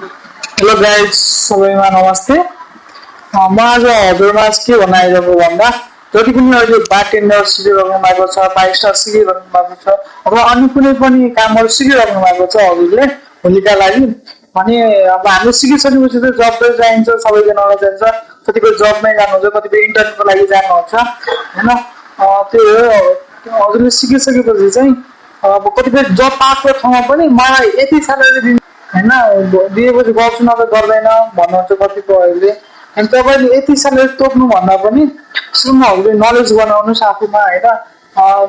Hello guys, सबैमा नमस्ते। म आज हजुरमा के भन्न आइरहेको भन्दा जति पनि अहिले बारटेन्डर सिकिरहनु भएको छ, 5 स्टार सिकिरहनु भएको छ अथवा अन्य कुनै पनि कामहरू सिकिरहनु भएको छ हजुरले भोलिका लागि भने अब हामीले सिकिसकेपछि चाहिँ जब चाहिन्छ, सबैजनालाई चाहिन्छ। कतिपय जबमै जानुहुन्छ, कतिपय इन्टर्नको लागि जानुहुन्छ होइन। त्यो हो हजुरले सिकिसकेपछि चाहिँ अब कतिपय जब पाएको ठाउँमा पनि मलाई यति स्यालेरी दिनु होइन, दिएपछि गर्छु नभए गर्दैन भन्नुहुन्छ कतिपयहरूले। अनि तपाईँले यति स्यालेरी तोक्नु भन्दा पनि सुरुमा हजुरले नलेज बनाउनुहोस् आफूमा होइन।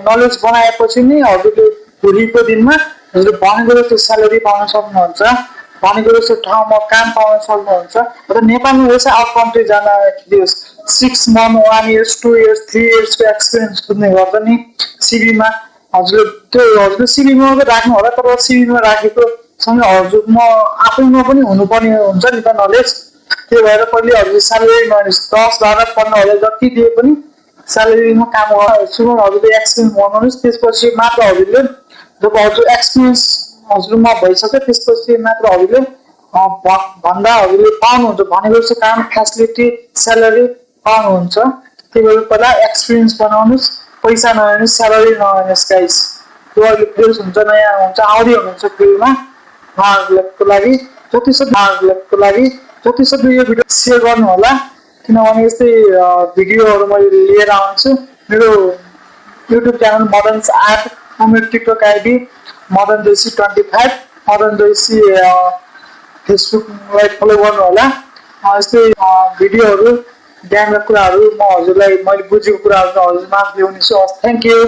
नलेज बनाएपछि नै हजुरले भोलिको दिनमा हजुरले भनेको जस्तो स्यालेरी पाउन सक्नुहुन्छ, भनेको जस्तो ठाउँमा काम पाउन सक्नुहुन्छ। र नेपालमा रहेछ आउट कन्ट्री जान 6 मन्थ, 1 इयर्स, 2 इयर्स, 3 इयर्सको एक्सपिरियन्स बुझ्ने गर्छ नि सिभीमा। हजुरले सिभीमा राख्नु होला, तर सिभीमा राखेको सँगै हजुर म आफैमा पनि हुनुपर्ने हुन्छ नि त नलेज। त्यही भएर पहिले हजुरले स्यालेरी नहेर्नुहोस्, 10, 12, 15 जति दिए पनि स्यालेरीमा काम गर्न सुरु हजुरले एक्सपिरियन्स बनाउनुहोस्। त्यसपछि मात्र हजुरले जब हजुर एक्सपिरियन्स हजुरमा भइसक्यो त्यसपछि मात्र हजुरले भन्दा हजुरले पाउनुहुन्छ, भनेको जस्तो काम, फेसिलिटी, स्यालेरी पाउनुहुन्छ। त्यही भएर पहिला एक्सपिरियन्स बनाउनुहोस्, पैसा नहेर्नुहोस्, स्यालेरी नहेर्नुहोस् गाइस। जो अहिले फ्रेस हुन्छ, नयाँ हुन्छ, आउँदै हुनुहुन्छ फिल्डमा, उहाँहरूको लागि जति सक्दो यो भिडियो सेयर गर्नु होला। किनभने यस्तै भिडियोहरू मैले लिएर आउँछु। मेरो युट्युब च्यानल मदन्स आर्ट, मेरो टिकटक आइडी मदन जोशी 25, मदन जोशी फेसबुकलाई फलो गर्नु होला। यस्तै भिडियोहरू, ज्ञानका कुराहरू म हजुरलाई मैले बुझेको कुराहरू हजुरमा ल्याउनेछु। Thank you.